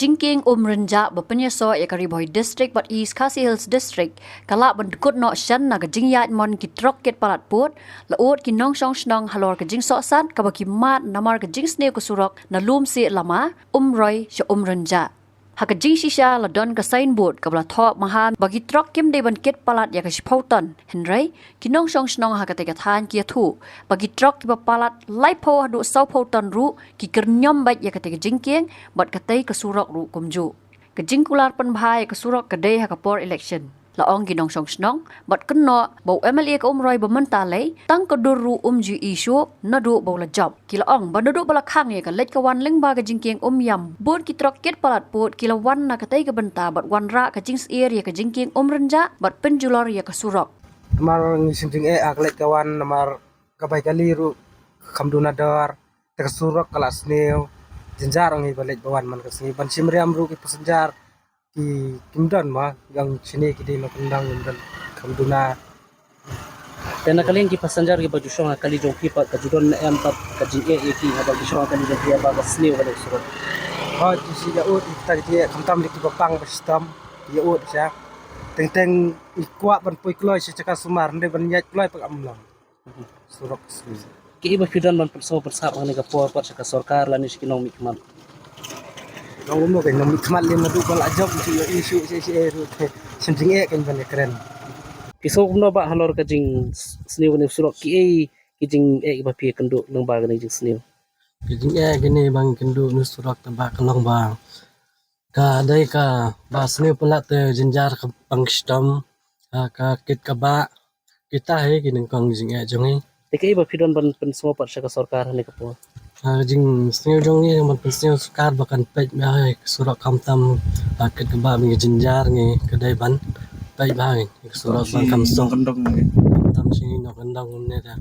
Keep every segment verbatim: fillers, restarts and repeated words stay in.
jingkieng Umrynjah ba pynïasoh ïa ka Ri Bhoi District bad East Khasi Hills District ka lah ban dkut noh shen na ka jingïaid mon ki trok kit palat pud, la ud ki nongshong shnong halor ka jingsohsat kaba ki mad namar ka jingsniew ka surok na Lumsieh Lama, Umroi sha Umrynjah. Ha ka jingshisha la don ka signboard kaba la thoh maham ba ki trok kim dei ban kit palat ïa ka shiphew ton. Hynrei ki nongshong shnong ha katei ka thaiñ ki ïathuh ba ki trok kiba palat laiphew haduh sawphew ton ruh ki kyrñiom beit ïa katei ka jingkieng bad katei ka surok ruh kumjuh. Ka jingkular pynbha ïa ka surok ka dei ha ka por election, la ong ki nongshong shnong, bad kynnoh ba u M L A ka Umroi ba mynta lei tang ka dur ruh um ju ïohi shuh naduh ba u la jop. Ki la ong ba naduh ba la khang ïa ka leit ka wan lyngba ka jingkieng Umïam, bun ki trok kit palat pud ki la wan na katei ka bynta bad wanrah ka jingsyier ïa ka jingkieng Umrynjah bad pynjulor ïa ka surok. Namar ngi shim jingeh ha ka leit ka wan, namar ka bai kali ruh kham duna dor, te ka surok ka la sniew. Jynjar ngi ba leit ba wan man ka sngi, ban shim riam ruh ki passenger ki kim don ma, ïa shane ki dei na kyndong, kim don, kham duna. Te na ka liang ki passenger kiba ju shong ha kali jong phi pat ka ju don ne em pat ka jingeh ïa ki haba ki shong ha kali jong phi haba ka sniew ka leit surok? Hooid, ki shu ïa ud ïa kita ki jingeh, khamtam ïa kiba pang ba shitom, ïa ud sha. Teng teng i kwah ban poi kloi sha jaka sumar, hynrei ban ïaid kloi pat kam long. Surok sniew. Kiei ba phi don ban pynsngew pynsap hangne ka por pat sha ka sorkar lane sha ki nongmihkhmat? Nong kumno ka nongmihkhmat lem naduh ba la jop, shu ïohi shuh shuh shuh ruh te shim jingeh kan ban ïakren. Phi sngew kumno bah halor ka jingsniew kane ka surok, kiei ki jingeh kiba phi ïakynduh lyngba kane ka jingsniew? Ki jingeh kine ba ngi kynduh na surok te ba ka long ba ka dei kaba sniew palat te jynjar ka pang shitom ha ka kit ka bah. Kita hi ki nyngkong jingeh jong ngi. Te kiei ba phi don ban pynsngew pat sha ka sorkar hangne ka por? Ha ka jingsngew jong ngi ban pynsngew sorkar ba kan peit bha ïa ka surok, khamtam ha kit ka bah, ba ngi jynjar, ngi ka dei ban peit bha ïa ka surok ban kam suk. Khamtam sha ngi nongkyndong kumne da.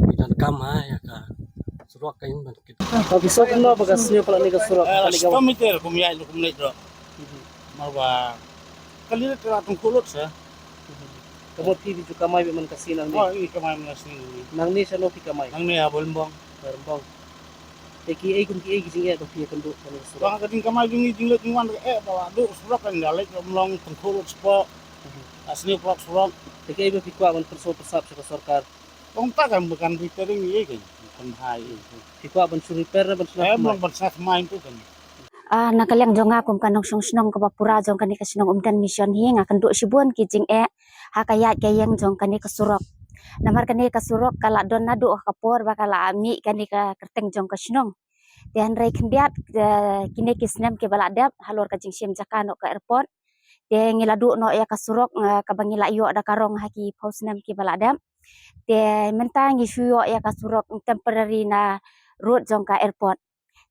Ngi donkam ha ïa ka surok ka in ban kit. Ba phi sngew kumno ba ka sniew palat ne ka surok? Eh, kane ka shitom meter kum ïaid kum leit ruh. Namar ba kali te la tyngkhuh lut sha. Ka mut phi, phi ju kamai beit man ka sngi nangne? Oh, ngi kamai man ka sngi nangne. Nangne shano phi kamai? Nangne ha Bairembong. Bairembong. Te kiei kum kiei ki jingeh ba phi ïakynduh kane ka surok? Ba ka jingkamai jong ngi, jingleit jingwan ka eh, ba la duh surok kan, la leit ym long, tyngkhuh lut spah. La sniew palat surok. Te kiei ba phi kwah ban pynsngew pynsap sha ka sorkar? Ong ta kan ba kan repairing ïa kan, kan bha ïa. Phi kwah ban shu repair ne ban shu, eh, ym long ban shu thymmai tu kan. Ah, na ka liang jong nga kum ka nongshong shnong kaba pura jong kane ka shnong Umden Mission hi, nga kynduh shibun ki jingeh ha ka ïaid ka ïeng jong kane ka surok. Namar kane ka surok ka la don naduh ha ka por ba ka la mih kane ka kyrteng jong ka shnong. Te hynrei khyndiat, eh, kine ki snem kiba la dep halor ka jingshim jaka noh ka airport, te ngi la duh noh ïa ka surok, eh, kaba ngi la ïoh da ka rong ha ki phew snem kiba la dep. Te mynta ngi shu ïoh ïa ka surok temporary na road jong ka airport.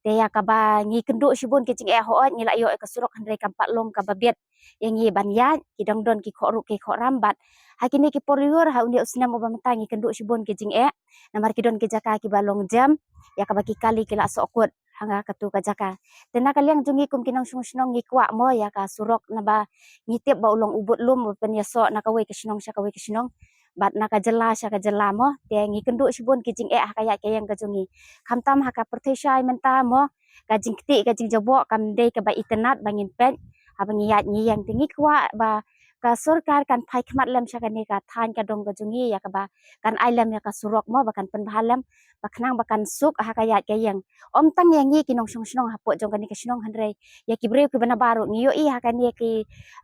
Te ïa kaba ngi kynduh shibun ki jingeh, hooid ngi la ïoh ïa ka surok hynrei kam pat long kaba biang ïa ngi ban ïaid, ki dang don ki khoh ruh ki khoh ram bad ha kine ki por lyiur, ha une u snem uba mynta ngi kynduh shibun ki jingeh. Namar ki don ki jaka kiba long jam, ïa kaba ki kali ki la soh kut ha nga katu ka jaka. Te na ka liang jong ngi kum ki nongshong shnong ngi kwah mo ïa ka surok, naba ngi tip ba u long u bud lum ba pynïasoh na kawei ka shnong sha kawei ka shnong, bad na ka jylla sha ka jylla mo. Te ngi kynduh shibun ki jingeh ha ka ïaid ka ïeng ka jong ngi. Khamtam ha ka pyrthei shai mynta mo, ka jingktieh ka jingjaboh kam dei kaba itynnad ba ngin peit haba ngi ïaid ngi ïeng. Te ngi kwah ba ka sorkar kan phai khmat lem sha kane ka thaiñ ka dong ka jong ngi, ïa kaba kan ai lem ïa ka surok mo, ba kan pynbha lem, ba khnang ba kan suk ha ka ïaid ka ïeng. Ym tang ïa ngi ki nongshong shnong hapoh jong kane ka shnong hynrei ïa ki briew kiba nabar ruh. Ngi ïohi ha kane ki,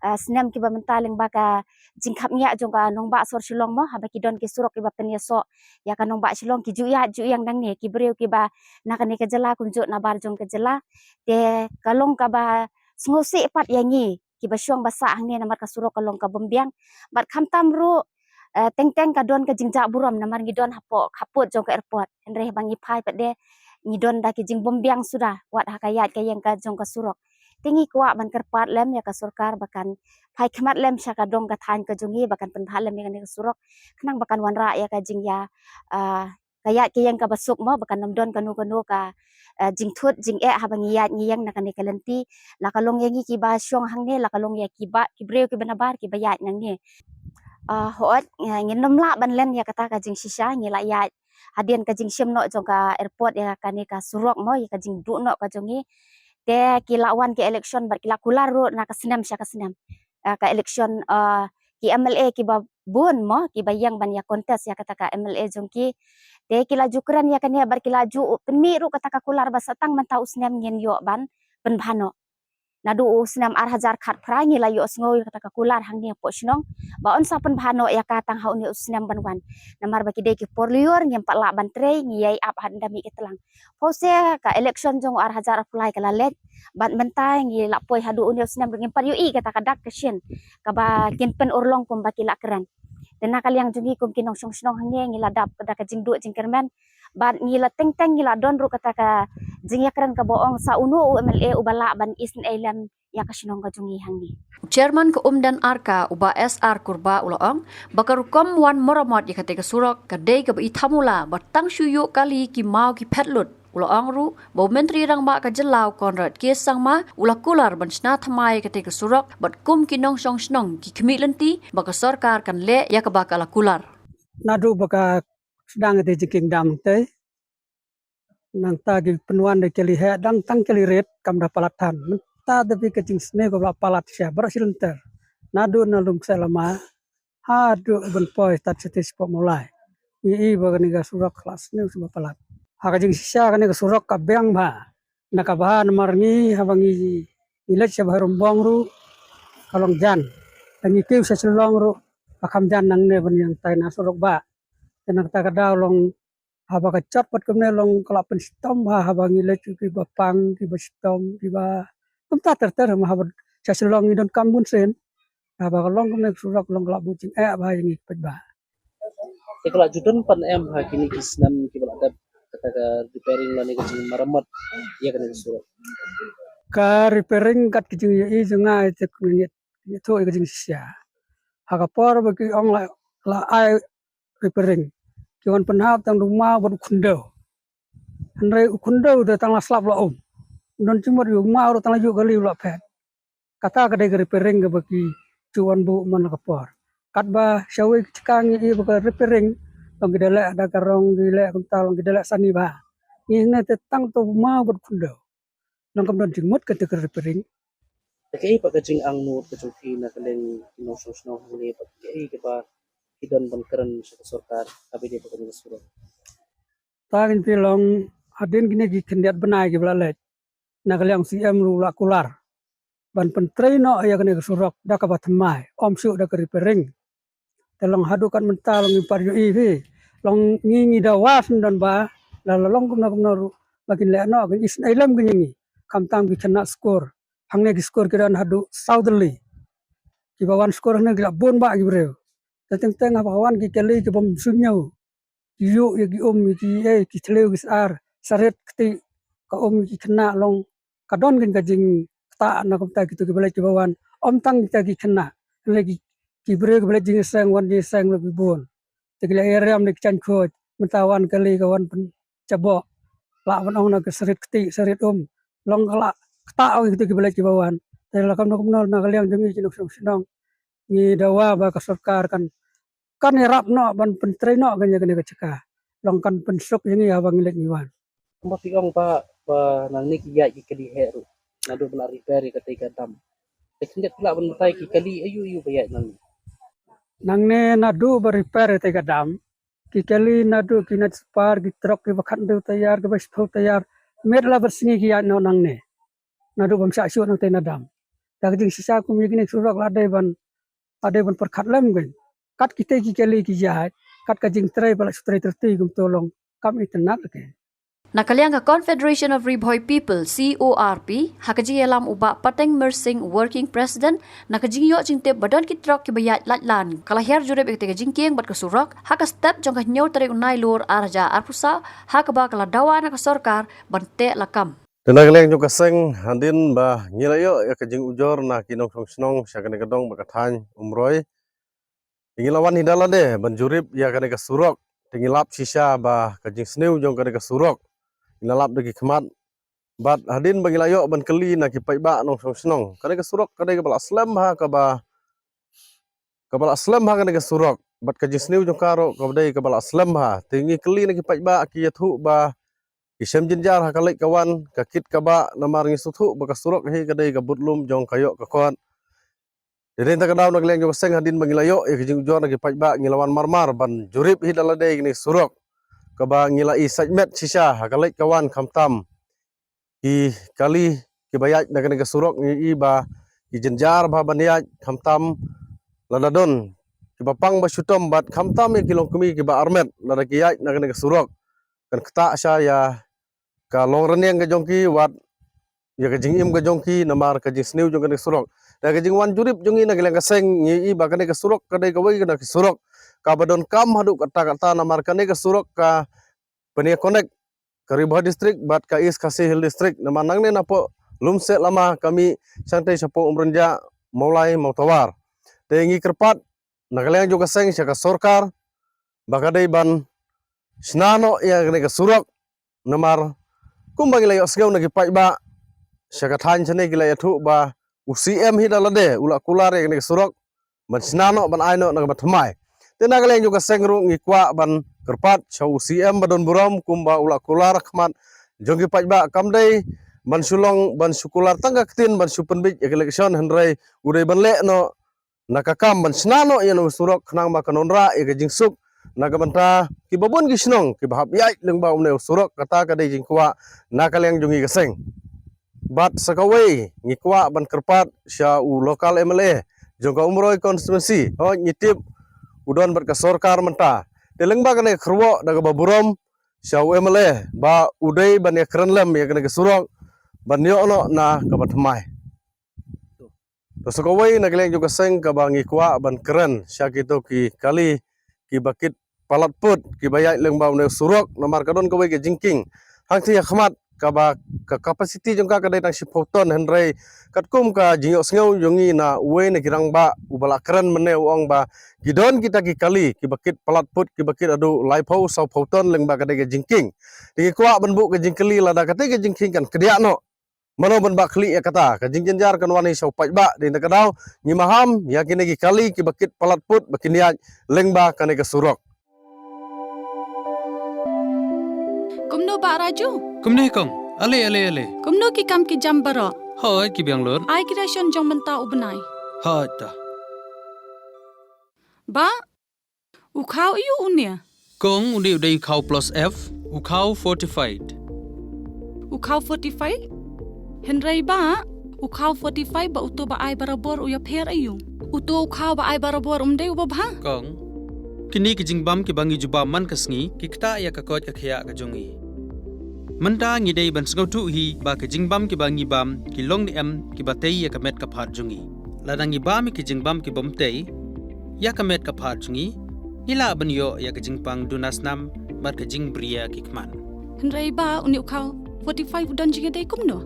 eh, snem kiba mynta lyngba ka jingkhapngiah jong ka nongbah sor Shillong mo, haba ki don ki surok kiba pynïasoh ïa ka nongbah Shillong, ki ju ïaid ju ïeng nangne ki briew kiba na kane ka jylla kumjuh nabar jong ka jylla. Te ka long kaba sngewsih pat ïa ngi kiba shong ba sah hangne namar ka surok ka long ka bym biang. Bad khamtam ruh, eh, teng teng ka don ka jingjah burom namar ngi don hapoh khappud jong ka airport. Hynrei haba ngi phai pat de ngi don da ki jingbym biang suda wat ha ka ïaid ka ïeng ka jong ka surok. Te ngi kwah ban kyrpad lem ïa ka sorkar ba kan phai khmat lem sha ka dong ka thaiñ ka jong ngi, ba kan pynbha lem ïa kane ka surok khnang ba kan wanrah ïa ka jingïa, ah, ka ïaid ka ïeng kaba suk mo, ba kan ym don kano kano ka, eh, jingthut jingeh haba ngi ïaid ngi ïeng na kane ka lynti, la ka long ïa ngi kiba shong hangne, la ka long ïa kiba, ki briew kiba nabar kiba ïaid nangne. Ah, hooid, eh, ngin ym lah ban len ïa kata ka jingshisha, ngi la ïaid hadien ka jingshim noh jong ka airport ïa kane ka surok mo, ïa ka jingduh noh ka jong ngi. Te ki la wan ki election bad ki la kular ruh na ka snem sha ka snem. Ah, ka election, ah, ki M L A kiba bun mo, kiba ïeng ban ïa contest ïa kata ka M L A jong ki. Te ki la ju kren ïa kane bad ki la ju pynmih ruh kata ka kular ba sa tang mynta u snem ngin ïoh ban pynbha noh. Naduh u snem ar hajar khatphra ngi la ïohsngew ïa kata ka kular hangne hapoh shnong ba yn sa pynbha noh ïa ka tang ha une u snem ban wan. Namar ba ki dei ki por lyiur, ngim pat lah ban trei, ngi ïai ap ha dang ïa ki tlang. Pause ka election jong u ar hajar arphew lai ka la leit. Bad mynta ngi la poi haduh une u snem ruh ngim pat ïohi kata ka dak ka shin kaba kin pynurlong kumba ki la kren. Te na ka liang jong ngi kum ki nongshong shnong hangne ngi la dap da ka jingduh jingkyrmen. Bad ngi la teng teng ngi la don ruh kata ka jingïakren kaba ong sa uno u M L A uba lah ban isynei lem ïa ka shnong ka jong ngi hangne. U Chairman ka Umden Arka, u Bah S R Kurbah, u la ong ba ka rukom wan maramot ïa katei ka surok ka dei kaba i thamula ba tang shu ïuh kali ki maw ki phet lut. U la ong ruh ba u Myntri Rangbah ka jylla, u Conrad K Sangma, u la kular ban shna thymmai ïa katei ka surok bad kum ki nongshong shnong ki khmih lynti ba ka sorkar kan leh ïa kaba ka la kular. Naduh ba ka sdang ïa katei ka jingkyndam te, nangta ki pynwan da ki kali heh, dang tang ki kali rit kam da palat than. Mynta da phi ka jingsniew kaba la palat sha baroh shi lynter. Naduh na Lum Ksehlama haduh ban poi tad shatei shapoh Mawlai. Ngi i ba kane ka surok ka la sniew sha ba palat. Ha ka jingshisha kane ka surok ka biang bha. Na ka bha namar ngi haba ngi, ngi leit sha Bhoi Rymbong ruh ka long jan. Te ngi kiew sha Shillong ruh ka kham jan nangne ban ïeng tai na surok ba. Te na kata ka daw long haba ka jot pat kumne long ka la pynshitom bha haba ngi leit kiba pang, kiba shitom, kiba kumta ter ter, ma haba sha Shillong ngi donkam bun sien. Haba ka long kumne ka surok long ka la buh jingeh bha ïa ngi ki paidbah. Te ka la ju don pat ne em ha kine ki snem kiba la dep kata ka repairing lane ka jingmaramot ïa kane ka surok? Ka repairing kat ka jingïohi jong nga te ka ngi, ngi thoh ïa ka jingshisha. Ha ka por ba ki ong la, la ai repairing, ki wan pynhap tang da u maw bad u khyndew. Hynrei u khyndew te tang la slap la um. Don jingmut ïa u maw ruh tang la ïuh kali u la phet. Kata ka dei ka repairing kaba ki ju wan buh man la ka por. Katba shawei ki jaka ngi i ba ka repairing long ki da leh da ka rong, ki leh kumta, long ki da leh sani bha. Ngi hangne te tang da u maw bad u khyndew. Long kam don jingmut kata ka repairing. Te kaei pat ka jingangnud ka jong phi na ka liang ki nongshong shnong hangne, bad kaei kaba phi don ban kren sha ka sorkar haba ïadei bad kane ka surok? Ta ngin phi long hadien kine ki khyndiat bnai kiba la leit, na ka liang C M ruh u la kular ban pyntrei noh ïa kane ka surok da kaba thymmai, ym shuh da ka repairing. Te long haduh kat mynta long ngim pat ïohi phi. Long ngi, ngi dawa shen don ba la, la long kumno kumno ruh ba kin leh noh, kin isynei lem kin ïa ngi. Khamtam ki khynnah skul. Hangne ki skul ki don haduh saw tylli. Kiba wan skul hangne ki la bun bha ki briew. Te teng teng haba ka wan ki kali ki bym shu ñiew, ki ïuh ïa ki um, ïa ki, eh, ki thliew ki sar, sarit kti ka um ki khynnah, long ka don kin ka jingktah na kumta kito kiba leit kiba wan. Ym tang kita ki khynnah, hynrei ki, ki briew kiba leit jingïaseng wan jingïaseng ruh ki bun. Te ki la ïa riam da ki jaiñ khuid, mynta wan kali ka wan pynjaboh. Lah ban ong na ka sarit kti sarit um, long ka la ktah ïa kito kiba leit kiba wan. Te la kumno kumno na ka liang jong ngi ki nongshong shnong, ngi dawa ba ka sorkar kan, kan ïarap noh ban pyntrei noh kin ïa kane ka jaka. Long kan pynsuk ïa ngi haba ngi leit ngi wan. Kumba phi ong ba, ba nangne ki ïaid ki kali heh ruh naduh ba la repair ïa katei ka dam. Te khyndiat phi lah ban batai ki kali aiu aiu ba ïaid nangne? Nangne naduh ba repair ïa katei ka dam, ki kali naduh ki nat spar, ki trok kiba khathynriew tayar, kiba shiphew tayar, miet la barsngi ki ïaid noh nangne. Naduh bym shah shuh nangtei na dam. Te ka jingshisha kum ïa kine ki surok la dei ban, la dei ban pyrkhat lem kein. Kat kitei ki kali ki ïaid, kat ka jingtrei ba la shu trei tyrti kumto long kam itynnad kein. Na ka liang ka Confederation of Ri Bhoi People, C O R P, ha ka jingïalam u Bah Pateng Myrsing, Working President, na ka jingïoh jingtip ba don ki trok kiba ïaid laitlan, ka la hiar jurip ïa katei ka jingkieng bad ka surok ha ka step jong ka hynñiew tarik u Nailur ar hajar arphew saw, ha kaba ka la dawa na ka sorkar ban teh lakam. Te na ka liang jong ka seng, hadien ba ngi la ïoh ïa ka jingujor na ki nongshong shnong sha kane ka dong bad ka thaiñ Umroi, te ngi la wan hi da lade ban jurip ïa kane ka surok. Te ngi lap shisha ba ka jingsniew jong kane ka surok, ngi la lap da ki khmat. Bad hadien ba ngi la ïoh ban kylli na ki paidbah nongshong shnong, kane ka surok ka dei kaba la slem bha, kaba, kaba la slem bha kane ka surok. Bad ka jingsniew jong ka ruh kaba dei kaba la slem bha. Te ngi kylli na ki paidbah, ki ïathuh ba Shem jynjar ha ka leit ka wan, ka kit ka bah, namar ngi sngewthuh ba ka surok hi ka dei ka budlum jong ka ïoh ka kot. Dei na kata ka daw na ka liang jong ka seng hadien ba ngi la ïoh ïa ka jingujor na ki paidbah, ngi la wan marmar ban jurip hi da lade ïa kane ka surok kaba ngi la i sait met shisha ha ka leit ka wan, khamtam ki kali kiba ïaid na kane ka surok. Ngi i ba ki jynjar bha ban ïaid, khamtam lada don kiba pang ba shu tom, bad khamtam ïa ki longkmie kiba armet lada ki ïaid na kane ka surok, kan ktah sha ïa ka long rynïeng ka jong ki, wat ïa ka jingim ka jong ki, namar ka jingsniew jong kane ka surok. Da ka jingwan jurip jong ngi na ka liang ka seng, ngi i ba kane ka surok ka dei kawei na ki surok kaba donkam haduh katta katta, namar kane ka surok ka pynïa connect ka Ri Bhoi District bad ka East Khasi Hills District, namar nangne napoh Lumseh Lama ka mih shangtei shapoh Umrynjah, Mawlai, Mawtawar. Te ngi kyrpad na ka liang jong ka seng sha ka sorkar ba ka dei ban shna noh ïa kane ka surok, namar kumba ngi la ïohsngew na ki paidbah sha ka thaiñ shane ki la ïathuh ba u C M hi da lade u la kular ïa kane ka surok ban shna noh, ban ai noh na kaba thymmai. Te na ka liang jong ka seng ruh ngi kwah ban kyrpad sha u C M ba don burom, kumba u la kular khmat jong ki paidbah, kam dei ban shu long ban shu kular tang ka ktien ban shu pynbeit ïa ka election, hynrei u dei ban leh noh na ka kam ban shna noh ïa une u surok khnang ba kan wanrah ïa ka jingsuk na ka bynta kiba bun ki shnong kiba hap ïaid lyngba une u surok. Kata ka dei jingkwah na ka liang jong ngi ka seng. Bad sa kawei ngi kwah ban kyrpad sha u local M L A jong ka Umroi constituency, hooid ngi tip u don bad ka sorkar mynta. Te lyngba kane ka kyrwoh da kaba burom sha u M L A ba u dei ban ïakren lem ïa kane ka surok ban ïoh noh na kaba thymmai. To sa kawei na ka liang jong ka seng kaba ngi kwah ban kren sha kito ki kali kiba kit palat put kiba ïaid lyngba une u surok, namar ka don kawei ka jingkieng hangtei ha khmat kaba ka capacity jong ka ka dei tang shiphew ton, hynrei katkum ka jingïohsngew jong ngi na uwei na ki rangbah uba la kren mynne u ong ba ki don kita ki kali kiba kit palat put kiba kit haduh laiphew sawphew ton lyngba, ka dei ka jingkieng. Te ngi kwah ban buh ka jingkylli lada kata ka jingkieng kan kdiah noh, mano ban bah khlieh ïa kata? Ka jingjynjar kan wan hi sha u paidbah. Dei na kata ka daw ngi maham ïa kine ki kali kiba kit palat put ba kin ïaid lyngba kane ka surok. Kumno Bah Raju? Kumne kong. Ale, ale, ale. Kumno ki kam ki jam baroh? Hooid, ki biang lut. Ai ki ration jong mynta u bnai. Hooid ta. Bah, u khaw aiu une? Kong, une u dei u khaw plus F, u khaw fortified. U khaw fortified? Hynrei Bah, u khaw fortified bad uto ba ai barabor u ïapher aiu? Uto u khaw ba ai barabor um dei uba bha? Kong, kine ki jingbam kiba ngi jubab man ka sngi ki ktah ïa ka koit ka khiah ka jong ngi. Mynta ngi dei ban sngewthuh hi ba ki jingbam kiba ngi bam ki long ne em kiba tei ïa ka met ka phad jong ngi. Lada ngi bam ïa ki jingbam kibym tei ïa ka met ka phad jong ngi, ngi lah ban ïoh ïa ka jingpang duna snam bad ka jingbriew ïa ki khmat. Hynrei Bah, une u khaw fortified u don jingïadei kumno?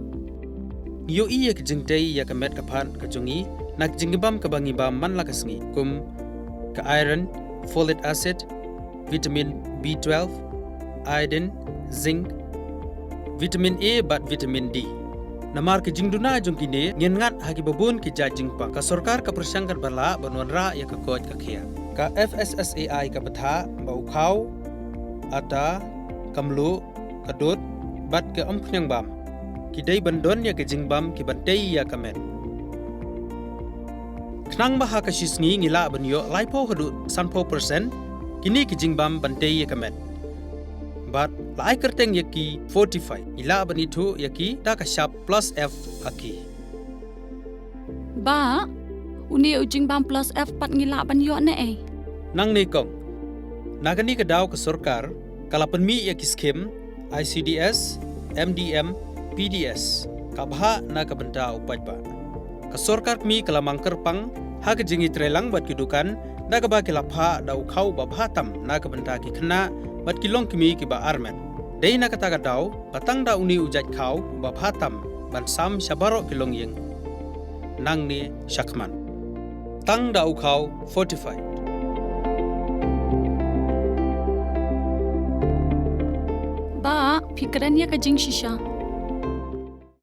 Ngi ïohi ïa ka jingtei ïa ka met ka phad ka jong ngi na ki jingbam kaba ngi bam man la ka sngi, kum ka iron, folic acid, vitamin B twelve, iodine, zinc, vitamin A bad vitamin D. Namar ki jingduna jong kine ngin ngat ha kiba bun ki jait jingpang. Ka sorkar ka pyrshang katba lah ban wanrah ïa ka koit ka khiah. Ka F S S A I ka bthah ba u khaw, atta, ka mluh, ka dud bad ka umkhñiang bam ki dei ban don ïa ki jingbam kiban tei ïa ka met. Khnang ba ha ka shi sngi ngi lah ban ïoh laiphew haduh sanphew percent kine ki jingbam ban tei ïa ka met. Bad la ai kyrteng ïa ki fortified, ngi lah ban ithuh ïa ki da ka shap plus F ha ki. Bah, une u jingbam plus F pat ngi lah ban ïoh ne ei? Nangne kong, na kane ka daw ka sorkar ka la pynmih ïa ki skim I C D S, M D M, P D S, ka bhah na ka bynta u paidbah. Ka sorkar kmie ka la mang kyrpang ha ka jingïatreilang bad ki dukan da kaba ki la phah da u khaw uba bha tam na ka bynta ki khynnah bad ki longkmie kiba armet. Dei na kata ka daw ba tang da une u jait khaw uba bha tam ban sam sha baroh ki longïing nangne shakhmat. Tang da u khaw fortified. Bah, phi kren ïa ka jingshisha.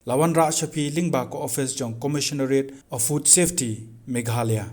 La wanrah sha phi lyngba ka office jong Commissionerate of Food Safety, Meghalaya.